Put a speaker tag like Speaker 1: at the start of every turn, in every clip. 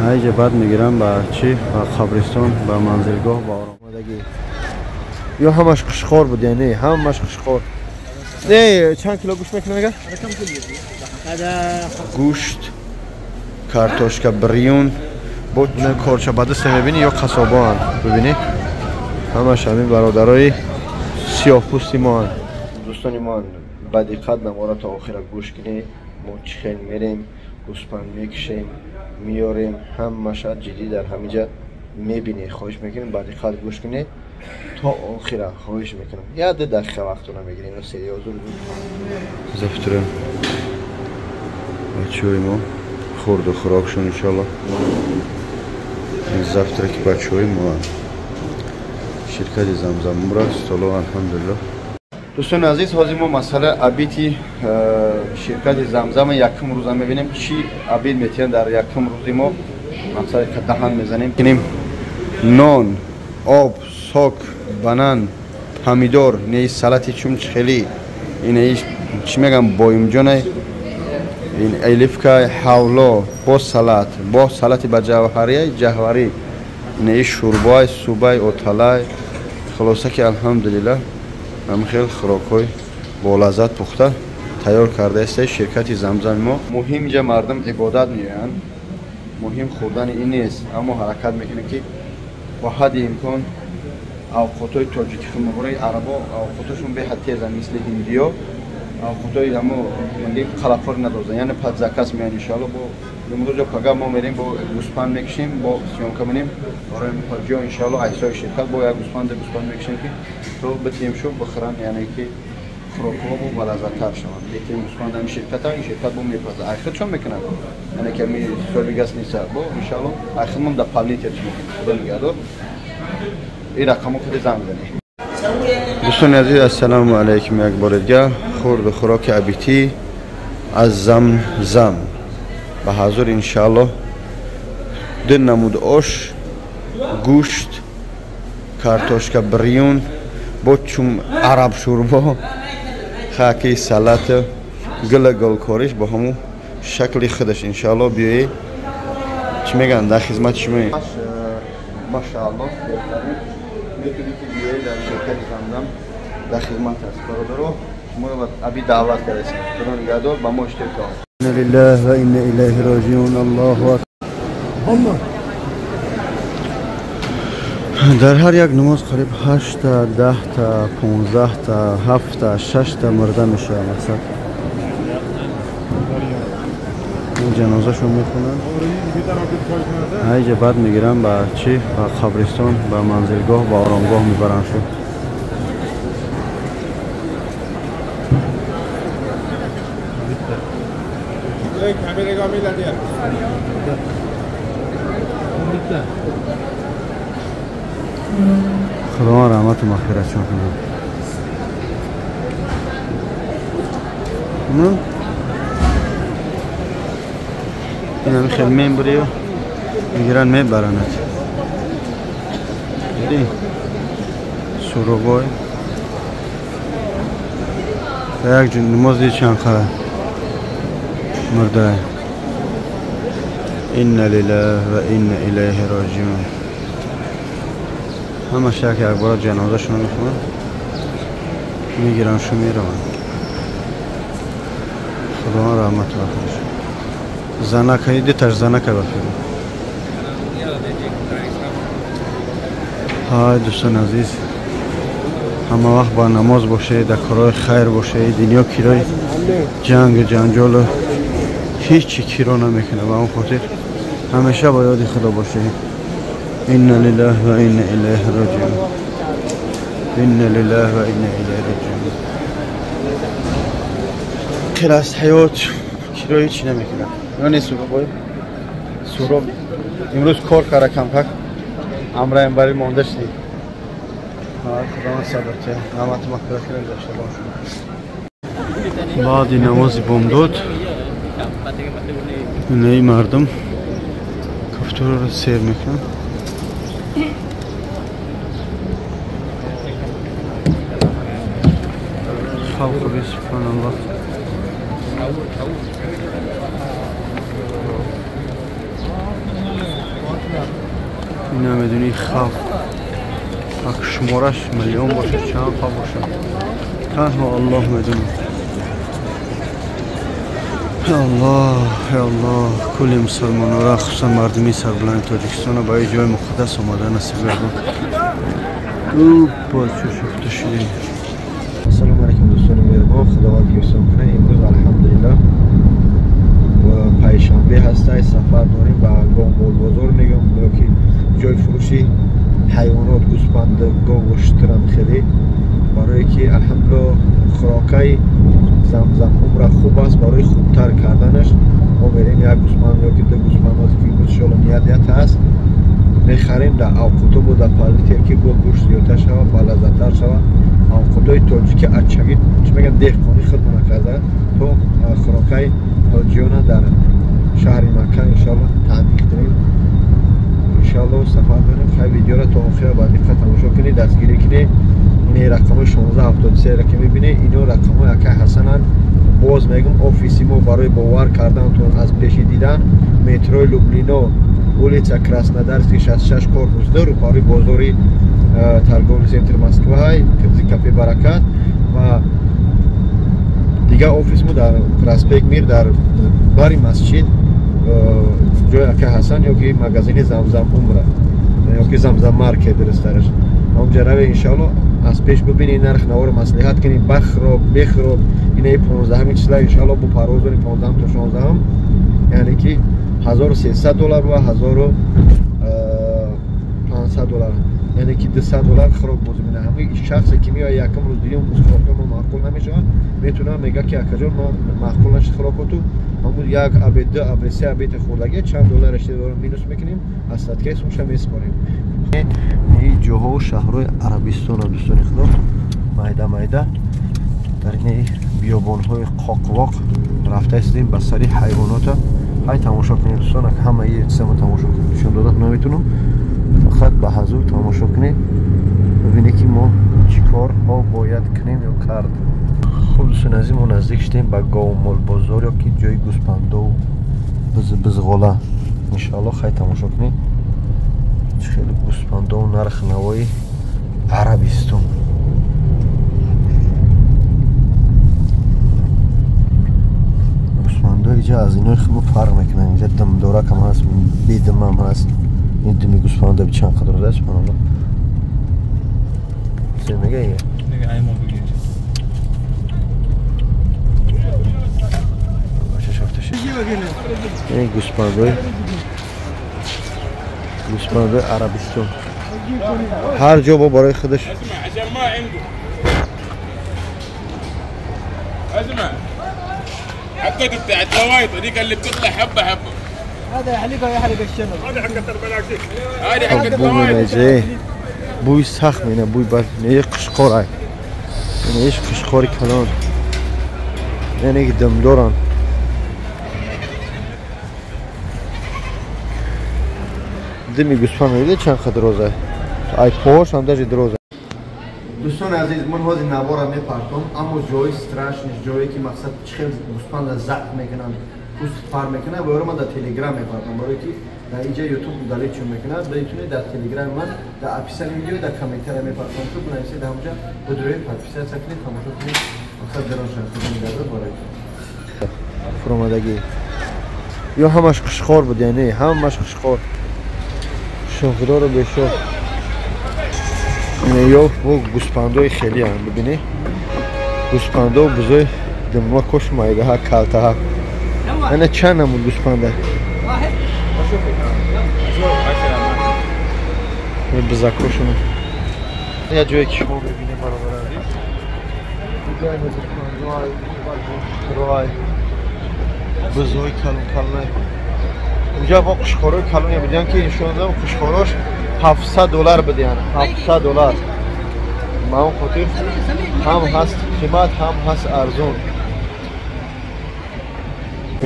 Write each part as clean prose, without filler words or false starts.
Speaker 1: Айҷа баъд мегирам ба чӣ? Ба қабристон, ба манзилгоҳ, ба оромодагӣ.
Speaker 2: Ё ҳамаш қушқор буд, яъне ҳамаш қушқор. Не, чанд кило гӯшт мекунам агар?
Speaker 1: Гӯшт, картошка, бирён, бо корча ба даст мебинӣ ё қасобоанд. Бибинӣ?
Speaker 2: Ҳамаш ҳамин бародарои сиёҳпӯсти моанд. Дӯстони мо, ба диққат навора то охира гӯш кунед. Мо чӣ хел мерем, гӯспанд мекушем, меорем, ҳамаша ҷиддӣ дар ҳаминҷа мебинед. Хоҳиш мекунем, ба диққат гӯш кунед то охира. Хоҳиш мекунам, як ду дақиқа вақтона мегирем. Серьёзно
Speaker 1: завтра бачаҳои мо хурду хӯрокшон иншоалло. Завтра ки бачаҳои мо ширкати Замзам умра столо, алҳамдулилло.
Speaker 2: Дӯстони азиз, ҳозир мо масъала обеди ширкати Замзама якум рӯза мебинем, чӣ обед метиҳанд дар якум рӯзи мо. Мақсади даҳан мезанем.
Speaker 1: Нон, об, сок, банан, помидор, инаи салати чумчхелӣ, инаи чӣ мегам, боимҷоне, ин оливка, ҳавло, бо салат, бо салати ба ҷавҳария, ҷаҳварӣ, инаи шӯрбои, субай, оталай. Хулоса ки алҳамдулиллаҳ ҳамин хел хӯрокҳои бо лаззат пухта тайёр кардааст ширкати Замзами мо.
Speaker 2: Муҳим инҷа мардум ибодат меоянд, муҳим хӯрдани ин нест, аммо ҳаракат мекунем ки бо ҳадди имкон авқотҳои тоҷикӣ хӯрмабораи арабо авқотҳошон беҳад тезанд, мисли ҳиндиё авқотҳои ҳамо қалабхӯр надозанд, яъне под заказ меоянд. Иншоалло бо имрӯз ё пага мо мерем, бо гӯспанд мекушем, бо съёмка менем барои муҳоҷиён. Иншоалло айсои ширкат бо як гӯспанд, ду гӯспанд мекушем ки то битием шу бихӯранд, яъне ки хӯрокҳо бо балаззаттар шаванд. Битием гӯспанд ҳами ширката, ин ширкат бо мепазад, ай худшон мекунанд, яъне ки ами соҳиби гостиница бо иншоалло ай худмон дар павлитер чӣ мекунем. Худо нигаҳдор. Ин рақамҳо худи занг бизанед.
Speaker 1: Дӯстони азиз, ассалому алайкум. Як бори дигар хурду хӯроки обедӣ аз Замзам ба ҳазур иншааллоҳ. Ду намуд ош, гӯшт, картошка, бирён, бо чум араб шӯрбо, хаки салат, гила голкориш бо ҳамун шакли худаш. Иншааллоҳ биёед, чӣ мегӯянд, дар хизмати шумо.
Speaker 2: Машааллоҳ, беҳтарин. Метавонед ки биёед дар ширкати Замзам, дар хизмат аст. Бародаро, шуморо ба обед даъват кардастем. Худо нигаҳдор, ба мо иштирок кунед.
Speaker 1: Инна лиллаҳи ва инна илайҳи роҷиун. Аллоҳу акбар. Дар ҳар як намоз қариб 8та, 10та, 15та, 7та, 6та мурда мешавад. Мақсад ҷанозашон мехонанд. Айҷа баъд мегирам ба чӣ? Ба қабристон, ба манзилгоҳ, ба оромгоҳ мебаранд шу. Худованд раҳмату мағфиратшон кунад. Инами хел мебурию мегиранд, мебаранад. Диди суруғой як ҷун намоз ди чанд қара мурда. Инна лиллаҳи ва инна илайҳи роҷиун. Ҳамаш як як бора ҷанозашонро мехонанд, мегиранд шу мераванд. Худованд раҳмату мағфиратшон. Занака, диташ занака бафирм. Ҳай дӯстони азиз, ҳама вақт ба намоз бошед, дар корҳои хайр бошед. Дунё кирои ҷангу ҷанҷолу ҳеҷ чи киро намекунад. Ба он хотир ҳамеша ба ёди худо бошед. Инна лиллаҳи ва инна илайҳи роҷиун. Инна лиллаҳи ва инна илайҳи роҷиун. Хел аст ҳаёт, кирои чӣ намекунад. Ё не Суробой? Суроб имрӯз кор карда камкак, амраем бари монда шудӣ. Худованд сабр кунад, раҳмату мағфират кунад гузаштагоншон. Баъди намози бомдод инаи мардум кафтураро сер мекунанд. Халқу би субҳаналлоҳ. Намедуни халқ ак шумораш миллион бошад, чанд қа бошад, танҳо Аллоҳ медонад. Аллоҳ, Аллоҳ, кулли мусалмонора, хусусан мардуми сарбуланди Тоҷикистона ба ин ҷои муқаддас омада насиб гардон. Боз чӯ шуфта шудем.
Speaker 2: Ассалому алайкум дӯстони меҳрубон, Худованд ҳифзон кунад. Имрӯз алҳамдулиллоҳ панҷшанбе ҳастай, сафар дорем ба Гомболбозор мегӯям, ё ки ҷои фурӯши ҳайвонот, гӯспанд, гову шутурам хеле, барое ки алҳамдулиллоҳ хӯрокаи Замзам умра хуб аст. Барои хубтар карданаш мо мерем як гӯспанд ё ки ду гӯспанд, ки имрӯз иншоалло ният ҳаст, мехарем. Дар авқото бо дар палитер ки бо гӯшт зиёдтар шавад, балаззаттар шавад. Авқотҳои тоҷики ачагӣ, чӣ мегӯянд, деҳқонӣ хидмат карда то хӯрокаи ҳоҷиёна дар шаҳри Макка иншоалло таъмин кунем. Иншоалло сафар дорем. Хай, видеоро то охира ба диққат тамошо кунед, дастгирӣ кунед. Ин рақамҳои 1673 ки мебинед, ино рақамҳои акай Ҳасананд. Боз мегӯм, офиси мо барои бовар карданатон аз пеши дидан, метрои Люблино, улица Краснодарский 66, корпус 2, рӯпаҳои бозори торговый центр Москва, кафе Баракат. Ва дигар офис мо дар проспект Мир, дар бари масҷид, ҷои акай Ҳасан ё ки магазини Замзам умра ё ки Замзам маркет дурусттараш, онҷа равед, иншоалло аз пеш бибинед, нарх наворо маслиҳат кунед, бахроб бехроб. Инаи 15 числа иншоалло бо парвоз дорем, 15 то 16, яъне ки 1300 доллар ва 1500 доллар, яъне ки 200 доллар хӯрок бозӣ менамояд. Ҳамаи шахсе ки меояд якум рӯз, дуюм рӯз хӯроки мо маъқул намешавад, метавонад мегӯяд ки акаҷон, мо маъқул нашид хӯрокоту, ҳамун як обед, ду обед, се обед хӯрдагия чанд доллараш минус мекунем, аз садкаи сумша меспорем.
Speaker 1: Ин ҷоҳо шаҳрҳои Арабистона, дӯстони худо, майда майда дар ин биёбонҳои қоқвоқ рафта истодем ба сари ҳайвонота. Ҳай, тамошо кунед, дӯстон, ҳамаи чизамо тамошо кунед, нишон дода наметунам, фақат ба ҳазур тамошо кунед, бибинед ки мо чӣ корҳо бояд кунем ё кард. Хуб, дӯстони азиз, мо наздик шудем ба Говмолбозор ё ки ҷои гӯспандову бизғола. Иншоалло хай тамошо кунед, хеле гӯспандову нарх навои Арабистон. Гӯспандо инҷа аз инои хуб фарқ мекунанд. Инҷа думдоракам ҳаст, бедумам ҳаст. Ин думи гӯспанда чанд қадр аст, субҳаналлоҳ. Чӣ мега?
Speaker 3: Мега ай мо бигир.
Speaker 1: Ин гӯспандои Арабистон ҳар ҷо бо барои худаш.
Speaker 4: حقته بتاعت لوايطه ديك اللي بتطلع حبه حبه،
Speaker 5: هذا يحلقها يحلق الشنب،
Speaker 4: هذه حقت البلاستيك، هذه حقت لوايطه.
Speaker 1: بوی سخت مینا، بوی بد. نه قشقور، نه ايش قشقور کلان، نه دمدوران. دمی گوسفند میده چند خد روزه ای پوش هم даже дрозе.
Speaker 2: Дӯстони азиз, ман ҳозир навора мепартом, аммо ҷои страшный, ҷое ки мақсад чӣ хел гӯспанда забт мекунанд, пӯст пар мекунанд, ва ман дар Телеграм мепартом, барое ки дар инҷа Ютуб удалить чун мекунад. Метавонед дар Телеграми ман дар описании видео, дар комментария мепартом, ки бинависед, дар ҳамҷа будроед, подписаться кунед, тамошо кунед, мақсад дароншан худо мегардад барои
Speaker 1: фуромадагӣ. Ё ҳамаш қишқор буд, яъне ҳамаш қишқор, шохдору бешох. Ё бо гӯспандои хелиам бибинӣ, гӯспандо бузои думакош майдаҳа, калтаҳа. Ана чанд намуд гӯспанда бизакошона. Як ҷое ки шумо мебинед, бародар азиз, гӯспандоай, бузои калон калона. Унҷа бо қушқорои калоне будиян ки нишон додам, қушқорош 700 доллар будиян, 700 доллар. Ба он хотир ҳам ҳаст қимат, ҳам ҳаст арзон.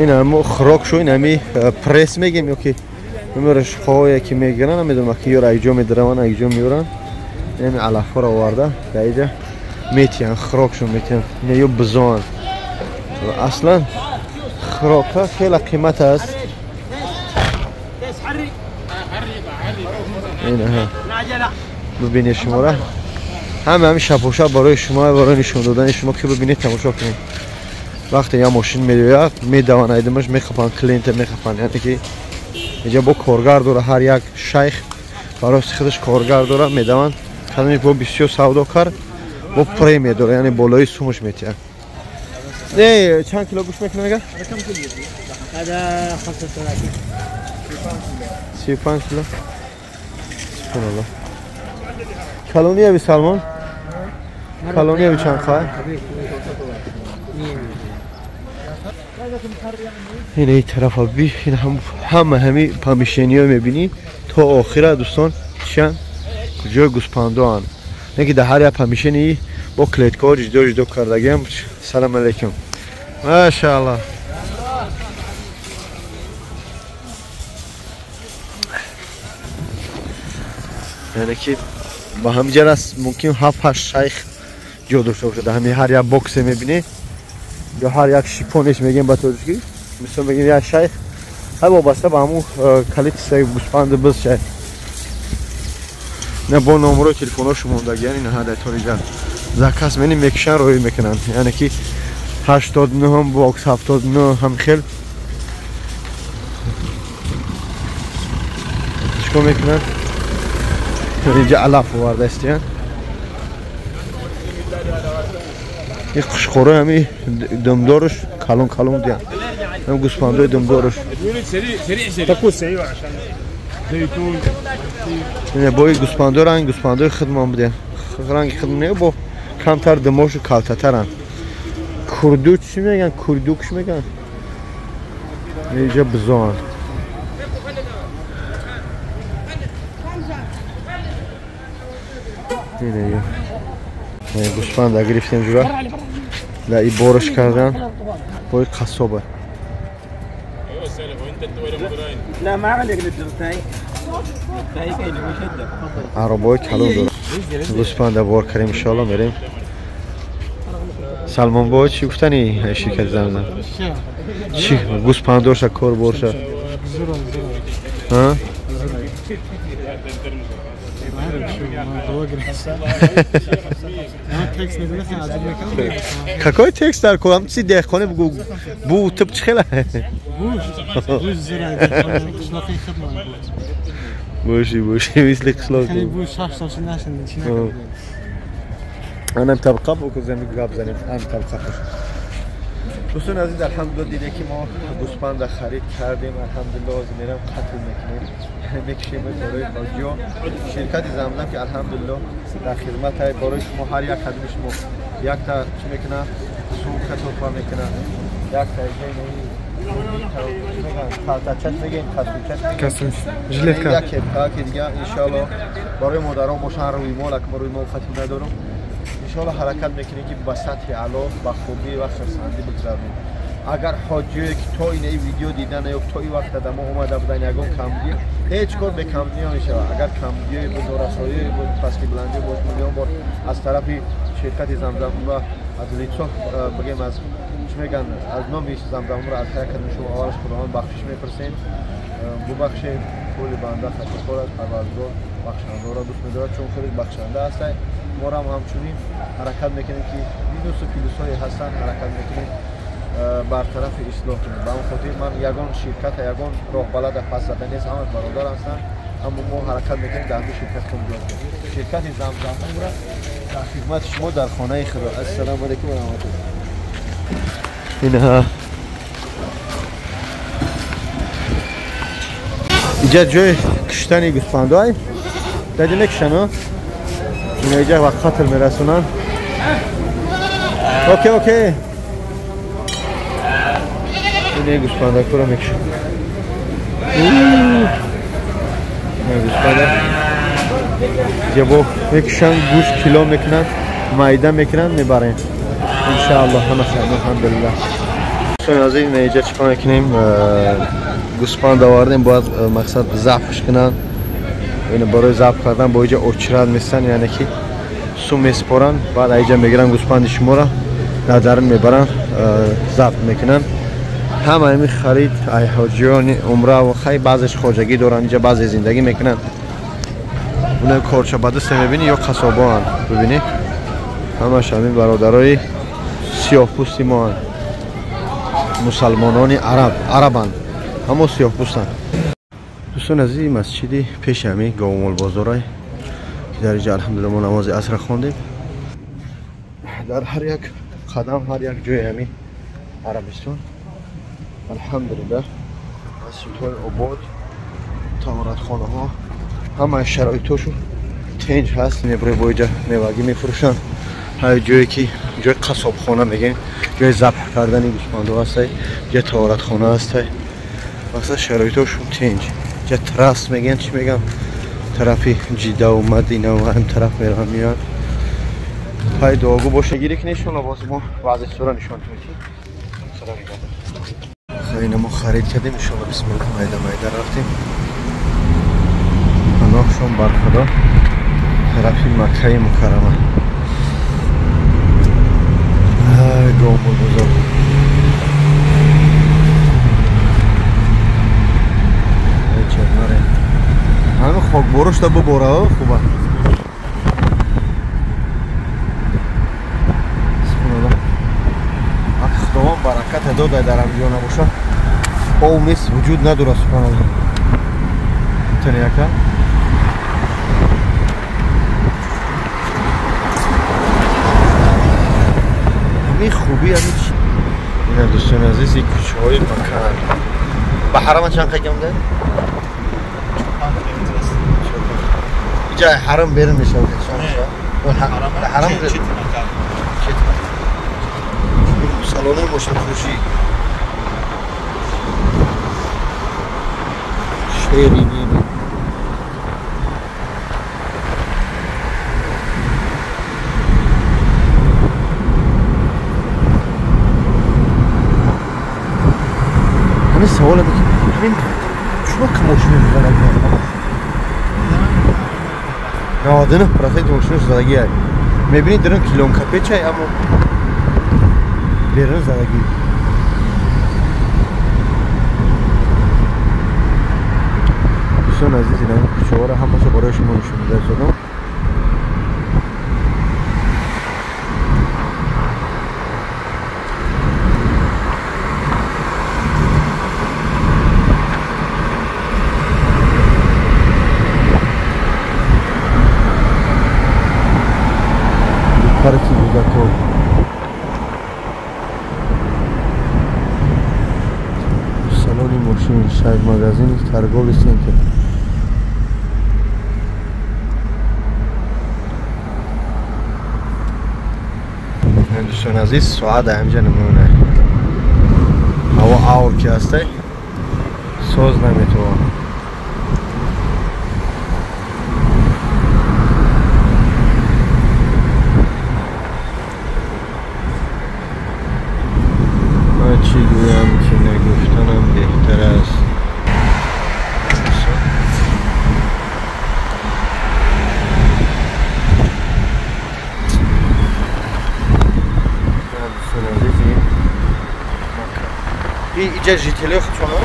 Speaker 1: Ин ҳамо хӯрок шу, ин ҳами пресс мегем ё ки ришқҳое ки мегиранд, намедонам ки ёро айҷо медараванд, айҷо меёранд. Ин ҳами алафҳоро оварда дар иҷа метиҳанд, хӯрокшон метиҳанд. Ин ё бизоанд. Аслан хӯрока хеле қимат аст. Инаҳа бубинед шуморо. Ҳама ҳамин шапоша барои шумо, барои нишон додани шумо ки бубинед, тамошо кунед. Вақте як мошин меояд, медаванд айдимаш, мехапанд, клиента мехапанд. Яъне ки инҷа бо коргар дора, ҳар як шайх барои худаш коргар дора, медаванд. Кадоме бо бисёр савдо кард, бо премия дора, яъне болои сумаш метиҳад. Не, чанд кило гӯшт мекунад мега?
Speaker 5: هذا 35.
Speaker 1: 35 кило. Субҳоналлоҳ. Калони аби Салмон? Калони аби чанд хай? Ин ин тараф аби, ин ҳам ҳама ҳами помещениё мебинӣ то охира дӯстон чиян? Ҷои гӯспандоанд. Не ки дар ҳар як помещении бо клеткаҳо ҷудо ҷудо кардагиам. Салом алейкум. Машааллоҳ. Яъне ки ба ҳамин ҷар аст, мумкин 7-8 шайх ҷо дошта бошад. Дар ҳамин ҳар як боксе мебинӣ ё ҳар як шипонеш мегем ба тоҷикӣ, мисол мегем як шайх, ҳар вобаста ба ҳамун количествои гӯспанду биз шайх. Не бо номерои телефонҳошо мондагиян, инаҳа дар ториҷа заказ мени мекушан, роҳӣ мекунанд. Яъне ки 89 бокс, 79 ҳам хел чикор мекунанд? Инҷа алаф овардаистиян. Ин қушқорои ҳами думдоруш калон калон диям. Ҳам гӯспандои думдоруш. Ина бои гӯспандо ранг гӯспандои худмон будиян. Ранги худмон не, бо камтар думошу калтатаранд. Курду чӣ меган? Курдукш меган? Инҷа бизоанд. Ина гӯспанда гирифтем ҷура. Ла и борш кардан бои қассоба. Аробаи калон дорад. Гӯспанда бор кардем, иншоалло мерем. Салмон бо чӣ гуфтани ширкати Замзам? Чӣ гӯспандоша кор борша? Какой текст дар кор? Ҳам чи деҳқоне бугу бу тип чӣ хела? Боши, боши, мисли қишлоқ. Анам табқа букузем гап занем, ам табқа. Дӯстони азиз, алҳамдулиллоҳ диде ки мо гӯспанда харид кардем, алҳамдулиллоҳ ҳозир мерам қатл мекунем, мекушем барои ҳоҷиё. Ширкати Замзам ки алҳамдулиллоҳ дар хизмат ҳай барои шумо, ҳар як кадоми шумо якта чӣ мекунад, сумка туҳфа мекунад, якта калтачаш мегӯем, кастучаш мегӯем, жилетка, як кепка дига иншоаллоҳ барои модарон бошанд, рӯймол, ак мо рӯймол хатм надорам. Иншоаллоҳ ҳаракат мекунем ки ба сатҳи аъло, ба хубӣ ва хурсандӣ бигзаронем. Агар ҳоҷиёе ки то ин видео дидан ё то ин вақт дар мо омада буданд ягон камбудӣ, ҳеҷ кор бе камбудӣ намешавад. Агар камбудиҳое буд, норасоие буд, паски баландӣ буд, миллион бор аз тарафи ширкати Замзам ва аз лицо бигем, аз чӣ мегӯянд, аз номи Замзам аз ҳар кадоми шумо аввалаш Худованд бахшиш мепурсем. Бубахшед, пули банда хатокор аст, Парвардигор бахшандаро дӯст медорад, чун худаш бахшанда аст. Моро ҳам ҳамчунин ҳаракат мекунем ки минусу плюсҳое ҳастанд, ҳаракат мекунем бартарафи ислоҳ кунем. Ба он хотир ман ягон ширката, ягон роҳбалада пас зада нест, ҳама бародар ҳастанд, аммо мо ҳаракат мекунем дар ҳамин ширкат комёб кунем. Ширкати Замзам умра дар хидмати шумо дар хонаи худо. Ассалому алайкум ва раҳматуллоҳ. Инаҳа инҷа ҷои куштани гӯспандоай, даҷа мекушанд, инаҷа ва қатл мерасонанд. Окей, окей. Ине гӯспандакро мекушанд. Гӯспанда инҷа бо мекушанд, гӯшт кило мекунанд, майда мекунанд, мебаранд. Иншааллоҳ ҳама хайр, алҳамдулиллоҳ. Дӯстони азиз, инаҷа чӣ кор мекунем? Гӯспанд овардем, бояд мақсад забҳш кунанд. Ин барои забҳ кардан бо иҷа очират местан, яъне ки сум месупоранд, баъд аиҷа мегиранд гӯспанди шуморо, дар дарун мебаранд, забҳ мекунанд. Ҳама ҳамин харид ай ҳоҷиёни умра ва хай баъзеш хоҷагӣ доранд, инҷа баъзе зиндагӣ мекунанд. Уна корча ба даст мебинӣ ё қасобоанд, бибинӣ ҳамаш ҳамин бародарои сиёҳпӯсти моанд, мусалмонони араб, арабанд, ҳамо сиёҳпӯстанд. Дӯстони азиз, масҷиди пеши ҳамин говмолбозорай ки дар инҷа алҳамдулилла мо намози асра хондем. Дар ҳар як қадам, ҳар як ҷои ҳамин Арабистон алҳамдулиллаҳ масҷидҳои обод, таҳоратхонаҳо, ҳамаи шароитошон тенҷ ҳаст. Меброи бо инҷа мевагӣ мефурӯшанд. Ҳар ҷое ки ҷои қассобхона мегӯем, ҷои забҳ кардани гӯсфандҳо ҳастай, ҷои таҳоратхона ҳастай. Масалан шароитошон тенҷ. Ҷа траст мегӯянд, чӣ мегӯям, тарафи Ҷиддаву Мадина ва ҳам тараф мераванд, меоянд. Ҳай дуогӯ боша гирӣ ки иншоалло боз мо баъзе чизҳоро нишон медиҳем. Ина мо харид кардем, иншоалло бисмилла майда майда рафтем. Паноҳшон бар Худо тарафи Маккаи Мукаррама. Ай гомул бузург. Ҳамин хокборушта бубора хуба. Субҳоналлоҳ. Худованд баракат дода дар ҳамин ҷо набоша. Об нест, вуҷуд надорад, субҳоналлоҳ. Тани яка. Ҳамин хубӣ ҳамин чи? Ина дӯстони азиз, ин кӯчаҳои Макка. Ба ҳарама чанд қадам дар? جای حرم بیرون میشه و حرم سالن ماشین فروشی شیرینی. همین سوال همین چرا که ماشین میزنن؟ 99% мошинош задагӣ. Мебинӣ дарун килонка печай, аммо берун задагӣ. Дӯстони азиз, ин ҳамин кӯчаҳоро ҳамаашо барои шумо нишон дода истодам. Парки Будако. Салони мошин, шайб магазин, торговый центр. Дӯстони азиз, соат ҳамҷа намуна. Ҳаво авр ки ҳастай, соз наметавон. Чӣ гӯям ки нагуфтанам беҳтар аст. Иҷа жителиҳо худшона?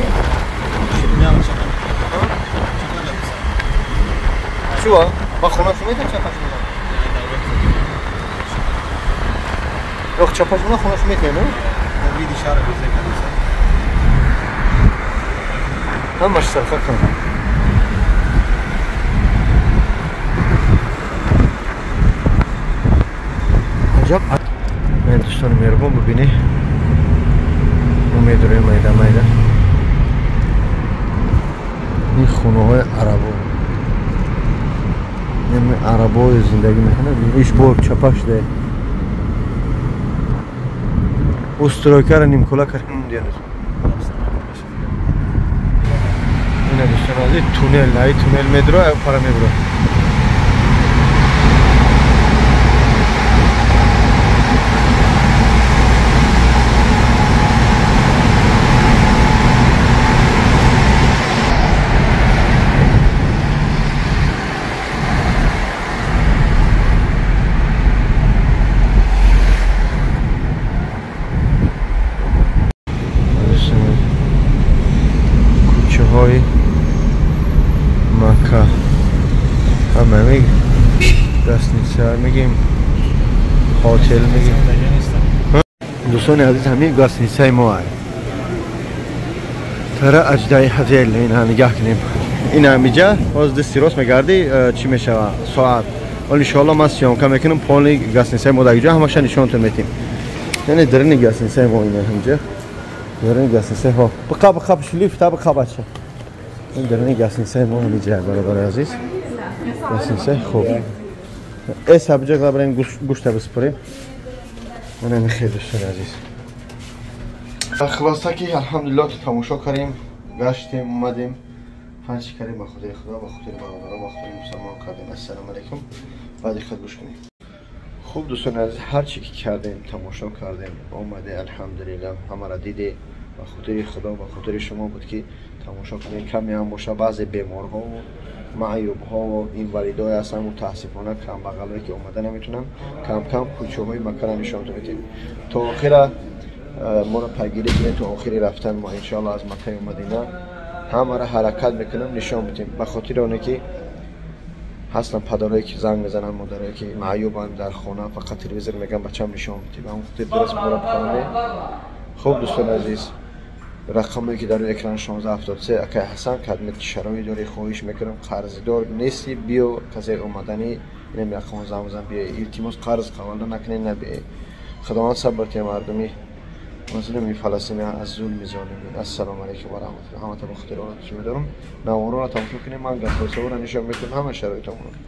Speaker 1: Чува? Ба хонашон метавон чапашона? Ёх чапашона хонашон метавон? Ҳамаш сарфа кун. Аҷаб. Ман дӯстони меҳрубон, бибинӣ мо медурем майда майда. Ин хонаҳои арабо, ин арабои зиндагӣ мекунад. Иш бор чапа шуда. Устройкара нимкула кардем диянез. Ина дӯстони азиз, туннел, ай туннел медро, ай пара мебро. Макка ҳама мегим гостиница мегим, хотел мегим. Дӯстони азиз, ҳамин гостиницаи мо тара аҷдаи ҳазел. Ина нигаҳ кунем, ин ҳамиҷа боз дасти рост мегардӣ, чӣ мешава, соат. Ҳол иншоалло ман съёмка мекунам полный гостиницаи мо дар ҷо, ҳамаша нишонтон метим. Яъне дарини гостиницаи мо ина ҳамҷа, дарини гостиницаи ҳо. Биқа, биқа, лифта биқа, бача. Ин дарини гостиницаи мо ҳамиҷа, бародари азиз, гостиницаи хуб. Эс ҳабиҷа барем, гӯшта биспурем. Манами хел, дӯстони азиз. Хулоса ки алҳамдулилло, тамошо кардем, гаштем, омадем, ҳарчи кардем, ба хотири Худо, ба хотири бародарон, ба хотири мусалмон кардем. Ассалому алайкум, баъди худ гӯш кунем. Хуб, дӯстони азиз, ҳарчи ки кардем, тамошо кардем, омаде, алҳамдулилло, ҳамаро диде. Ба хотири Худо, ба хотири шумо буд ки тамошо кунем. Каме ҳам боша, баъзе беморҳову маъюбҳову инвалидое ҳастанд, мутаассифона, камбағалое ки омада наметунанд. Кам-кам кӯчаҳои Маккара нишон медиҳем. То охира моро пайгирӣ кунед, то охири рафтан мо иншоалло аз Маккаю Мадина ҳамаро ҳаракат мекунем нишон бидем. Ба хотири оне ки ҳастанд падарое ки занг мезананд, модарое ки маъюбанд, дар хона фақат телевизор мегӯянд, бачам нишон бидем. Ба ҳамон хотир дуруст моро бихонед. Хуб, дӯстони азиз, рақаме ки дар рӯи экран, 1673, акай Ҳасан, кадмет ки шароит дорӣ, хоҳиш мекунам, қарздор нестӣ, биё. Касе омаданӣ, инам рақам занг бизан, биё, илтимос, қарз қавалда накунед, набиё. Худованд сабр тия мардуми мазлуми Фаластина аз зулми золимин. Ассалому алайкум ва раҳматуллоҳ. Ҳамата ба хотири оратшо медорам. Наворро тамошо кунем, ман гастосаворо нишон метавонам, ҳама шароитамонро.